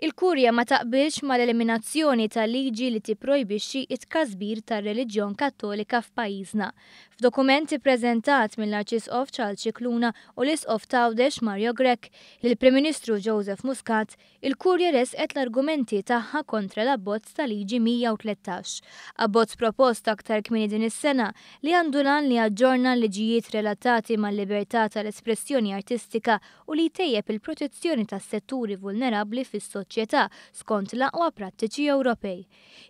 Il-Kurja ma taqbilx mal-eliminazzjoni ta' liġi li tipprojbixxi t-tkasbir tar-reliġjon Kattolika f'pajjiżna. F'dokument ippreżentat mill-Arċisqof Charles Scicluna u l-Isqof t'Għawdex Mario Grech lill-Prim Ministru Joseph Muscat, il-Kurja ressqet l-argumenti tagħha kontra l-abbozz ta' liġi 113. Abbozz propost aktar kmieni din is-sena li għandu l-għan li jaġġorna l-liġijiet relatati mal-libertà tal-espressjoni artistika u li jtejjeb il-protezzjoni tas-setturi vulnerabbli fis-soċjetà skont l-aqwa prattiċi Ewropej.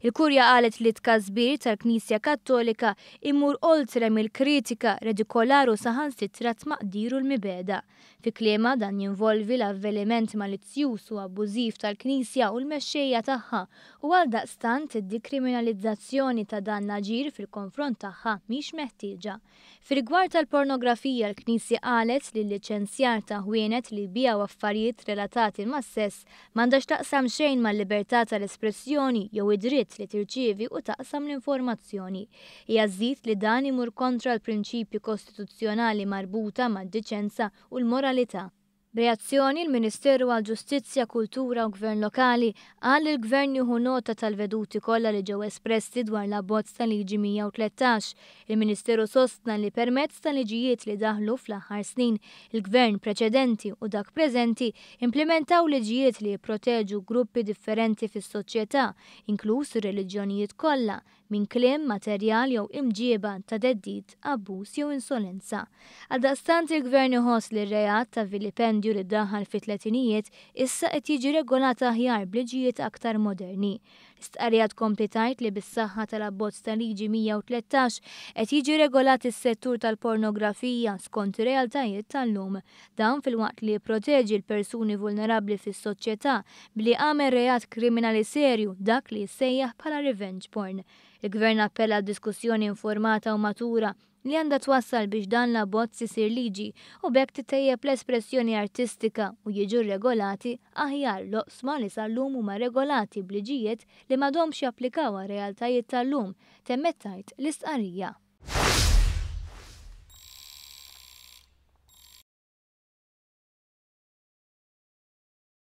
Il-Kurja qalet li t-tkasbir tal-Knisja Kattolika imur oltre mill-kritika, redikolar u saħansitra t-tmaqdir u l-mibegħda. Fi kliemha dan jinvolvi l-avveliment malizzjuż u abbużiv tal-Knisja u l-mexxejja tagħha u għaldaqstant id-dikriminalizzazzjoni ta' dan l-aġir fil-konfront tagħha mhix meħtieġa. Fir-rigward tal-pornografija l-Knisja qalet li l-liċenzjar ta' ħwienet li jbigħu affarijiet relatati mas-sess m'għandha x'taqsam xejn mal-libertà tal-espressjoni jew id-dritt li tirċievi u taqsam l-informazzjoni. Hija żżid li dan imur kontra l-prinċipji kostituzzjonali marbuta mad-diċenza u l-moralità. B'reazzjoni, il-Ministeru għall-Ġustizzja, Kultura u Gvern Lokali qal li l-Gvern jieħu nota tal-veduti kollha li ġew espressi dwar l-abbozz ta' Liġi 113. Il-Ministeru sostna li permezz ta' liġijiet li daħlu fl-aħħar snin, il-Gvern preċedenti u dak preżenti implimentaw liġijiet li jipproteġu gruppi differenti fis-soċjetà, inkluż ir-reliġjonijiet kollha, minn kliem, materjal jew imġieba ta' theddid, abbuż jew insolenza. Għaldaqstant il-Gvern iħoss li r-reat ta' vilipendju li ddaħħal fit-tletinijiet issa qed jiġi regolat aħjar b'liġijiet aktar moderni. L-istqarrija tkompli tgħid li bis-saħħa tal-abbozz ta' liġi 113 qed jiġi regolat is-settur tal-pornografija skont ir-realtajiet tal-lum. Dan filwaqt li jipproteġi l-persuni vulnerabbli fis-soċjetà billi għamel reat kriminali serju dak li jissejjaħ bħala revenge porn. Il-Gvern appella għal diskussjoni informata u matura li għandha twassal biex dan l-abbozz isir liġi u b'hekk tittejjeb l-espressjoni artistika u jiġu rregolati aħjar l-oqsma li sal-lum huma regolati b'liġijiet li m'għadhomx japplikaw għar-realtajiet tal-lum, temmet tgħid l-istqarrija.